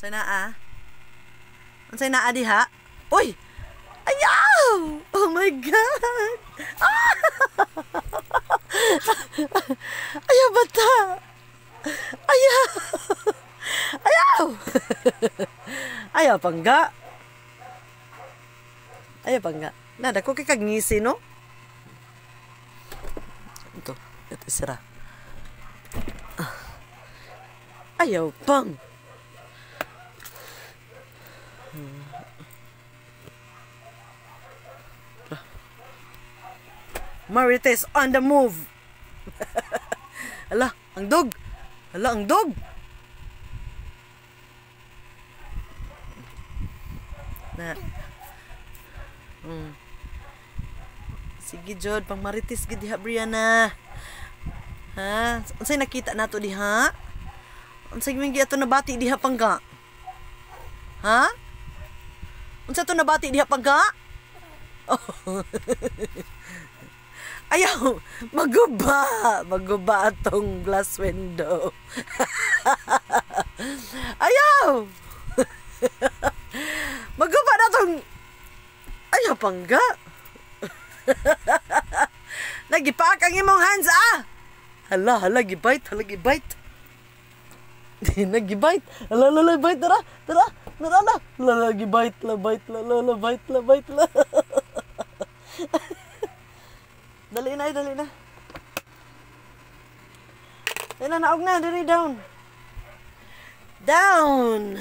Unsay naa? Unsay naa diha? Uy! Ayaw! Oh my God! Ah! Ayaw, bata! Ayaw! Ayaw! Ayaw, pangga! Ayaw, pangga. Nada ko kay kag ngisi, no? Ito, ito sira. Ah. Ayaw, pang! Marites on the move. Ala, ang dog. Ala, ang dog. Na. Sige, Jod, pang Marites gid diha, Brianna. Ha? Unsay nakita nato diha? Unsay man ato nabati diha, pangga? Ha? Unsa to nabati diha, pangga? Oh. Ayaw, maguba. Maguba atong glass window. Ayaw! Maguba na tong. Ayaw, pangga. Nagipaak ang imong hands, ah! Hala, hala, gibite, hala, gibite. Nagibite. Hala, hala, bite, tara, tara, tara na. Hala, hala, gibite, la, bite, la, la, la, bite, la, bite, la. Dali na, dali na. Dali na, naog na, dali down. Down!